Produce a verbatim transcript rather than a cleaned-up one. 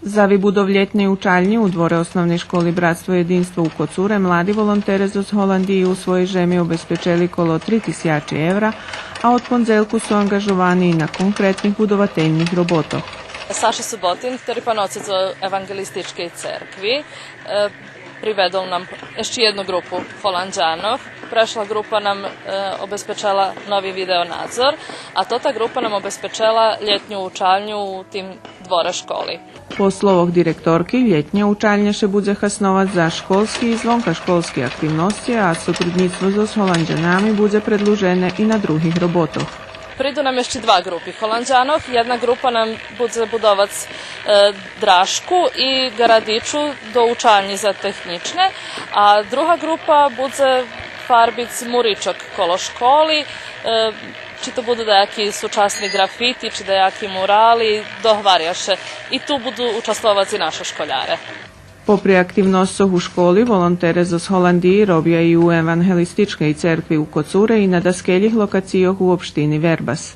За вибудов лєтней учальнї у дворе Основней школи Братство єдинство у Коцуре млади волонтере зоз Голандиї у своєй жеми обезпечели коло три тисячи евра, а од пондзелку су анґажовани и на конкретних будовательних роботох. Саша Суботин, хтори паноци зоз Еванґелистичкей церкви, е, приведол нам ище єдну ґрупу Голандянох. Прешла ґрупа нам, е, обезпечела нови видеонадзор, а тота ґрупа нам обезпечела лєтню учальню у тим дворе школи. По словох директорки, лєтня учальня ше будзе хасновац за школски и звонкашколски активносци, а сотруднїцтво зоз Голандянами будзе предлужене и на других роботох. Приду нам ище два ґрупи Голандянох. Єдна ґрупа нам будзе будовац, е, дражку и ґарадичу до учальнї за технїчне, а друга ґрупа будзе фарбиц муричок коло школи, е, чи то буду даяки сучасни ґрафити, чи даяки мурали, догваря ше. И ту буду участвовац и нашо школяре. Попри активносцох у школи, волонтере зоз Голандиї робя и у Еванґелистичкей церкви у Коцуре и на даскелїх локацийох у општини Вербас.